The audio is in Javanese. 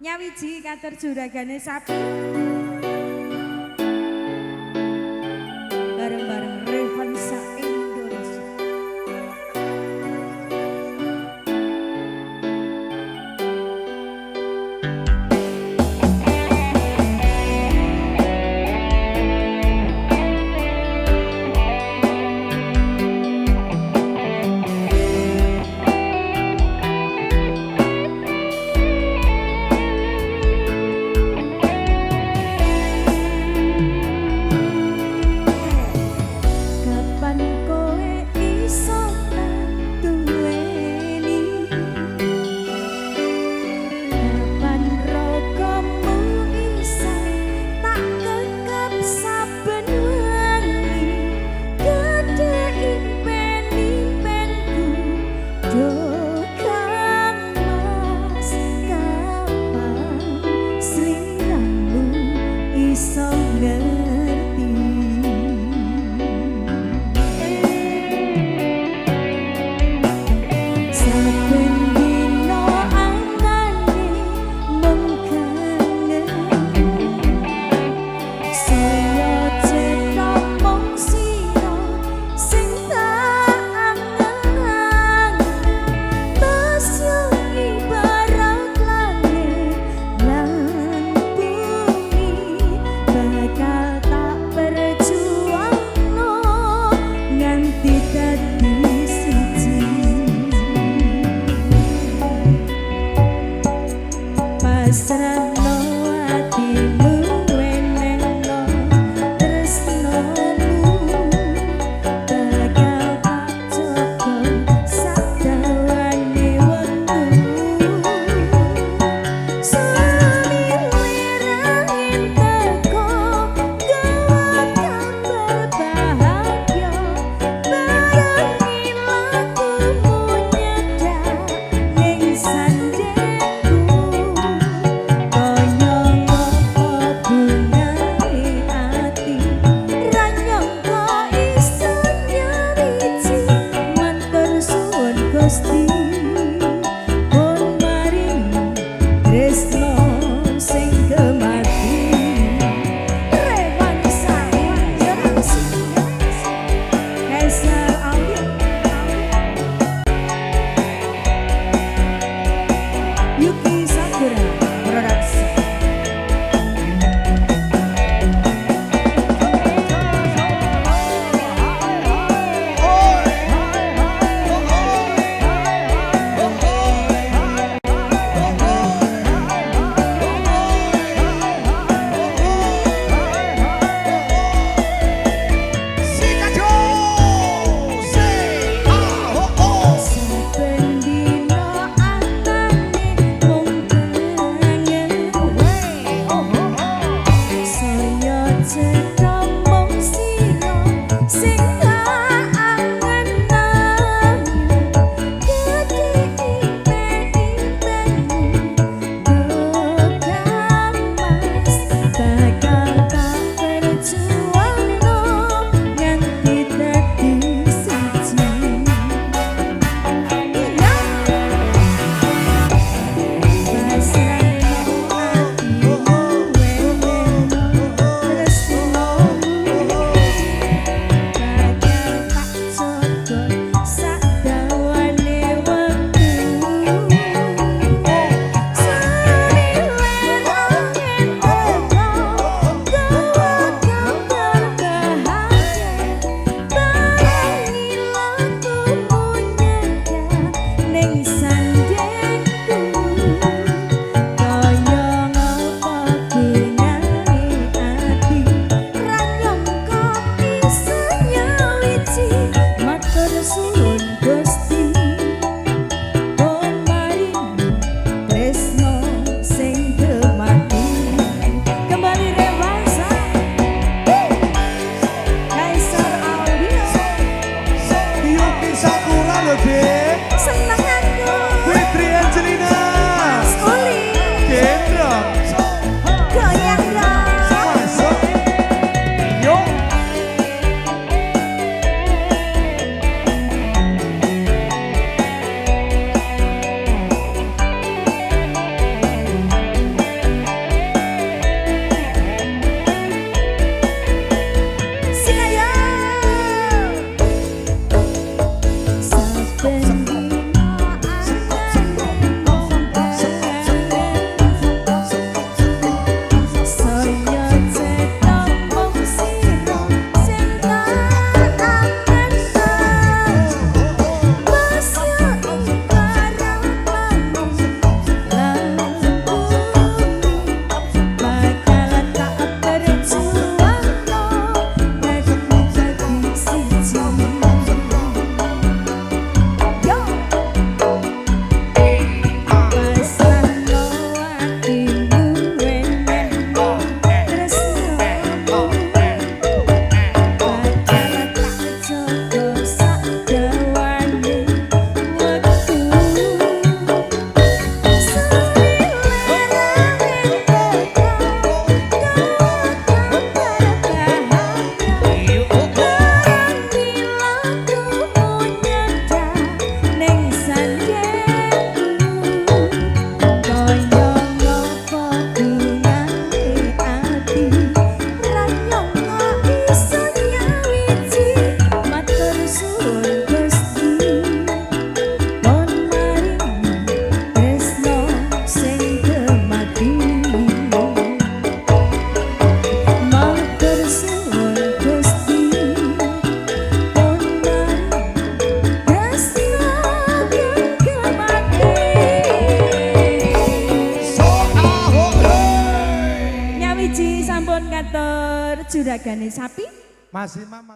Nyawiji katur juragane sapi. Bareng-bareng Revansa Indonesia. Kapan kowe iso duweni, kapan rogomu iso tak kekep saben wengi, gedhe impen-impenku do kang mas, kapan sliramu iso ngerti. Saben dina anane mung kangen, saya cetha mung sira sing tak angen-angen, masyo ibarat langit lan bumi, bakal tak perjuangno nganti dadi siji. Pasrahno atimu wenehno tresnomu, bakal tak jaga sadawane wektu. Sumilir angin teko gawa kabar bahagia, barengi lakumu nyedak ning sandingku. Kaya ngopo bungahe ati, ra nyangka iso nyawiji, matur suwun Gusti pun maringi tresno sing kemati. Revansa Indonesia, Kaisar Audio, Yuki Sakura Production. Saben dina atane mung kangen, saya cetha mung sira sing tak angen-angen, gedhe impen-impenmu do kang mas, bakal tak perjuangno nganti dadi siji. Pasrahno atimu wenehno tresnomu, bakal tak jaga sadawane wektu. Sumilir angin teko gawa kabar bahagia, barengi lakumu nyedak ning sandingku. Kaya ngopo gunane ati, ra nyangka iso nyawiji, matur suwun Gusti pun maringi tresno sing kemati. Kembali Revansa, Kaisar Audio. Yuki Sakura lho, Dik. Seneng aku. Fitri Angelina. Mas Uli. Gendong. Goyang dong. Masuk. Yuk. Juragane sapi. Masih Mama.